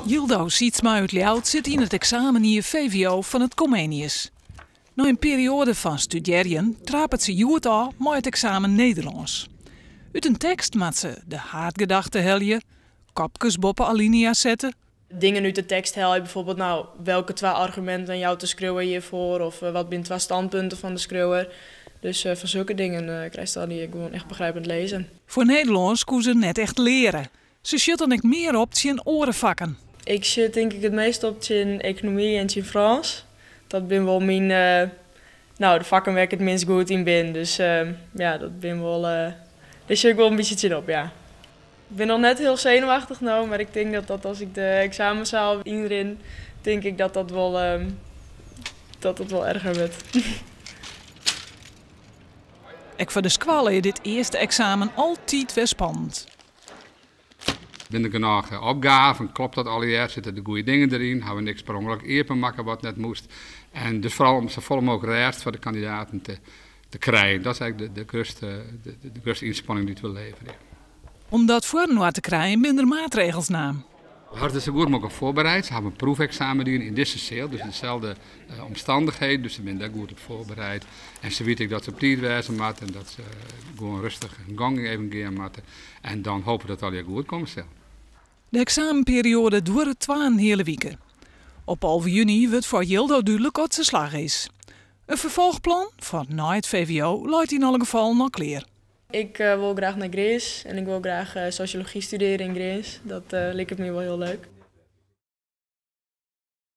Jildou Sietsma út Ljouwert sit yn it eksamenjier VWO fan it Comenius. Nei in perioade fan studearjen trapet se hjoed ôf mei it eksamen Nederlânsk. Ut in tekst moat se de haadgedachte helje, kopkes boppe alinea's sette. Dingen út de tekst helje, bijvoorbeeld, nou, welke twa arguminten jout de skriuwer hjirfoar of wat binne twa standpunten fan de skriuwer. Dus fan sokke dingen krijst dan dy gewoan echt begrijpend lezen. Foar Nederlânsk koe se net echt leare. Se sjocht dan ek mear op tsjin oare fakken. Ik sjoch tink ik it meast op tsjin ekonomy en tsjin Frânsk. Dat binne wol myn, nou, de fakken wêr't ik it minst goed yn bin. Dus ja, dat binne wol, dêr sjoch ik wol in bytsje tsjin op, ja. Ik bin noch net hiel senuwachtich no, mar ik tink dat dat as ik de eksamensaal ynrin, tink ik dat dat wol, dat dat wol erger wurdt. Ek foar de skoalle is dit earste eksamen altyd wer spannend. Binne der genôch opgaven? Kloppet dat allegear? Sitte de goede dingen deryn? Hawwe we niks per ûngelok iepenmakke wat net moast? En dus foaral om safolle mooglik rêst foar de kandidaten te krijen. Dat is eigentlik de grutste ynspanning dy't we leverje. Om dat foarinoar te krijen binne der maatregels naam. We hawwe it sa goed mooglik foarbereid. Se hawwe in proefeksamen dien yn dizze seal, dus deselde omstannichheden. Dus se binne dêr goed op foarbereid. En se witte ek dat se op tiid wêze moatte en dat se gewoan rêstich hun gong even gean moatte. En dan hoopje dat it allegear goed komme sil. De eksamenperioade duorret 2,5 wike. Op 11 juny wurdt foar Jildou dúdlik oft se slagge is. In ferfolchplan foar nei it VWO leit yn alle gefallen al klear. Ik wol graach nei Grins en ik wol graach sosjology studearje yn Grins. Dat liket my wol hiel leuk.